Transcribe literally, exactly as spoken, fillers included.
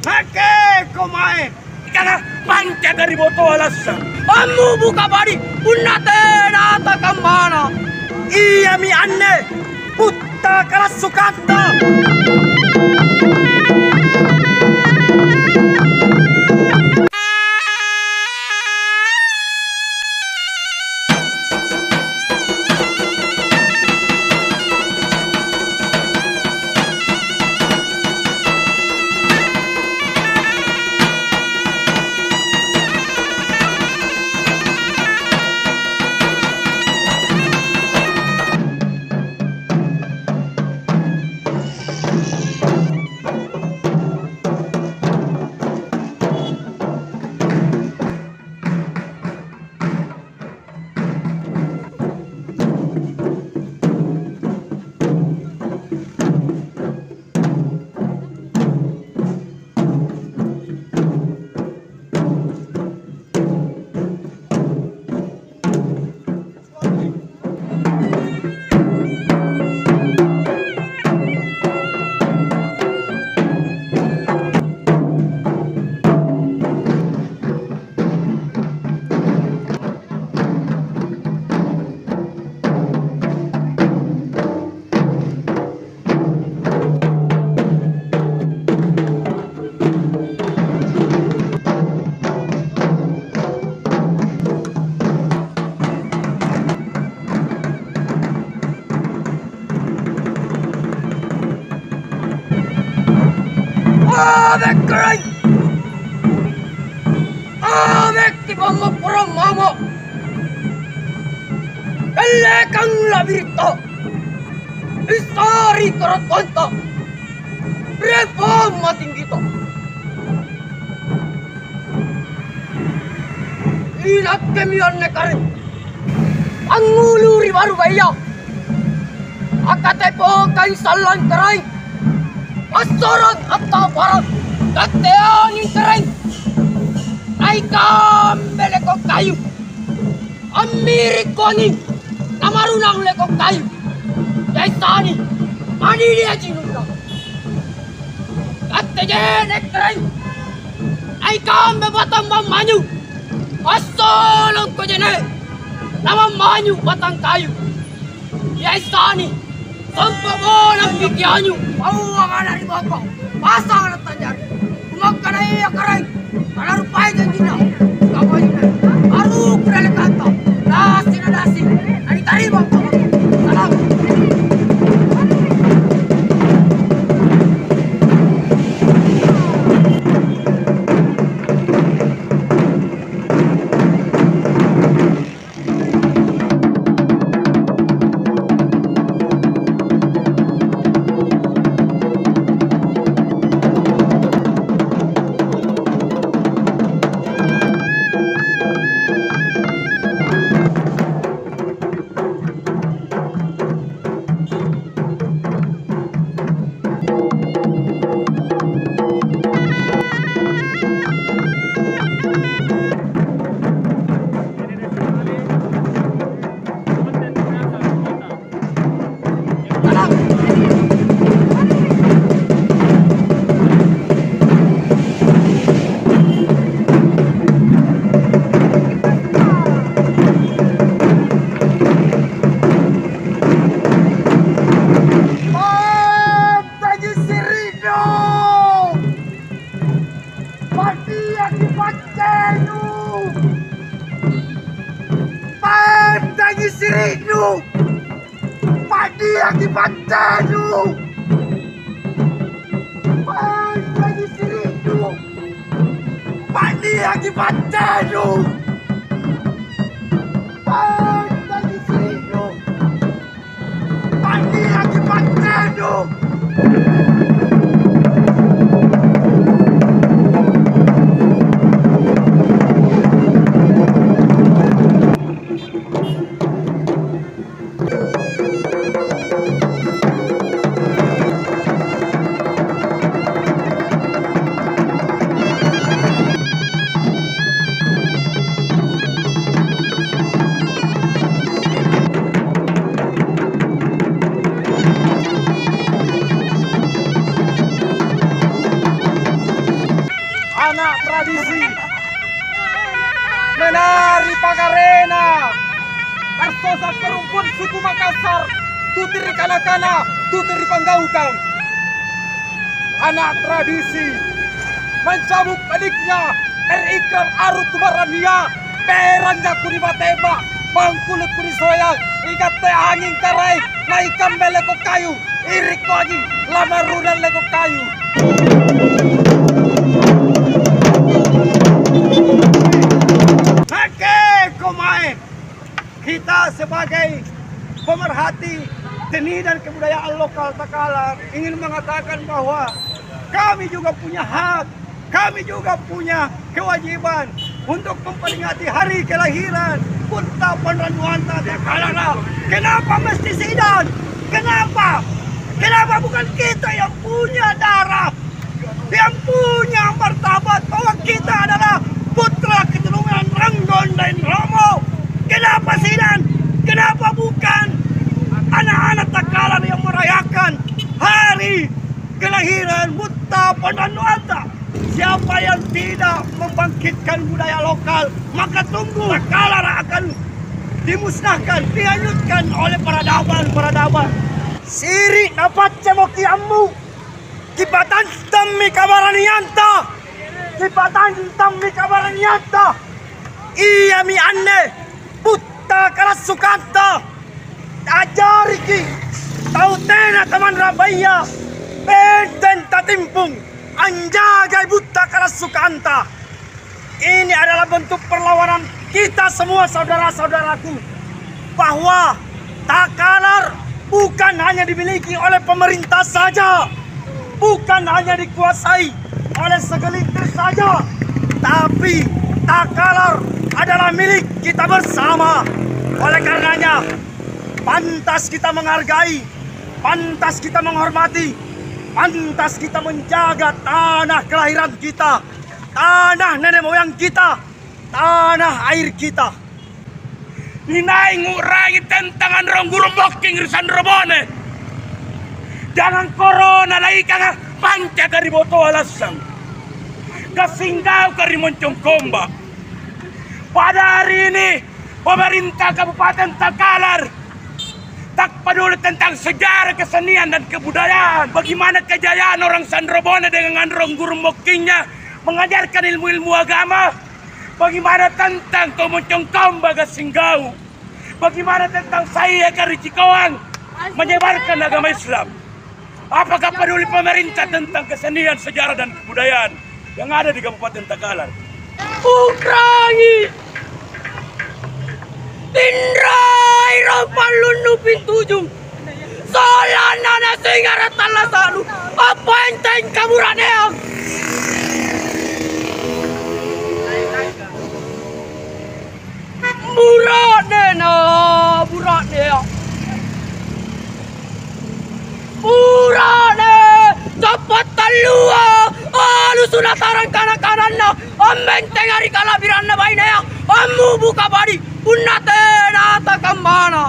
Hakkeko mae. Ikana panca dari botoa lassa. Ammubuka badi, punna tena takammana. Iami anne, putta kalassukanta. Abekkai! Abekki pammapporo mamo! Kellekang la'biritta! Istori korokkonta! Ri pammatinggita! Inakkemi anne karaeng, angngulu ri baru baia, akkatepokangi sallang karaeng, assorong attaparang, katteangi karaeng, naikambe leko kayu, ammirikko anging, namarunang leko kayu, jaisani, manilia cinunna. Katte je'ne' karaeng, naikambe batang mammanyu, assolongko je'ne', namammanyu batang kayu. Yaessani, sompa bolang kikianyu, pauang ana' ri boko, pasang ana' tanjari. Kumakkanaya karaeng, tanarupai janjinna. Sikamma anjo, aruku ri dallekanta, dasi na dasi, nanitarima pakkutana. Salam. Pantaji siri'nu! Padiaki paccenu! Pantaji siri'nu! Padiaki paccenu! Pantaji siri'nu! Padiaki paccenu! Pantaji siri'nu! Padiaki paccenu! Ana' tradisi. Menari pagarena. Persosa perempuan suku Makassar. Tuti ri kana-kana, tuti ri panggaukang. Ana' tradisi. Mencabut pediknya. Berikrar arut kumarania. Perang jaku di bateba. Bangkulukku di soyang. Ikatte anging karai. Naikamme leko kayu. Irikko anjing, lamarrunang leko kayu. Nakke komae, kita sebagai pemerhati seni dan kebudayaan lokal Takalar ingin mengatakan bahwa kami juga punya hak. Kami juga punya kewajiban untuk memperingati hari kelahiran Buta Panrannuanta Takalara. Kenapa mesti sidang? Kenapa? Kenapa bukan kita yang punya darah, yang punya martabat bahwa kita adalah putra keturunan Ranggon dan Romo? Kenapa sidang? Kenapa bukan anak-anak Takalar yang merayakan hari kelahiran Buta Panrannuanta? Siapa yang tidak membangkitkan budaya lokal, maka tunggu, Takalar akan dimusnahkan, dihanyutkan oleh peradaban-peradaban. Siri' napacce moki ammu, kipatantammi kabaranianta, kipatantammi kabaranianta. Iami anne Buta kalassukanta, tajariki tau tena tamanrapaya, benteng tatimpung anjagai Buta kalassukanta. Ini adalah bentuk perlawanan kita semua, saudara-saudaraku, bahwa Takalar bukan hanya dimiliki oleh pemerintah saja, bukan hanya dikuasai oleh segelintir saja, tapi Takalar adalah milik kita bersama. Oleh karenanya, pantas kita menghargai, pantas kita menghormati, pantas kita menjaga tanah kelahiran kita, tanah nenek moyang kita, tanah air kita. Inai ngu'rangi tentang anrong gurung bokking ri Sanrobone. Jangang korona laikanga pancaka ri botoa lassang. Gassing gauka ri Moncong Komba. Pada hari ini, pemerintah Kabupaten Takalar tak peduli tentang sejarah kesenian dan kebudayaan. Bagaimana kejayaan orang Sanrobone dengan anrong gurung bokkingnya mengajarkan ilmu-ilmu agama? Bagaimana tentang Komoncong Komba Gassing Gau? Bagaimana tentang saya Kari Cikoang menyebarkan agama Islam? Apakah peduli pemerintah tentang kesenian, sejarah, dan kebudayaan yang ada di Kabupaten Takalar? U'rangi! Tinrai rampallunnu pintujung! Sollanna nasingara' tallasa'nu, appaenteng kabura'neang! Bura'nena, bura'nea! Bura'ne! Cappa' tallua! Alusu' natarang kana-kananna! Ammentenga ri kala'biranna bainea! Ammubuka badi! Punna tena takammana!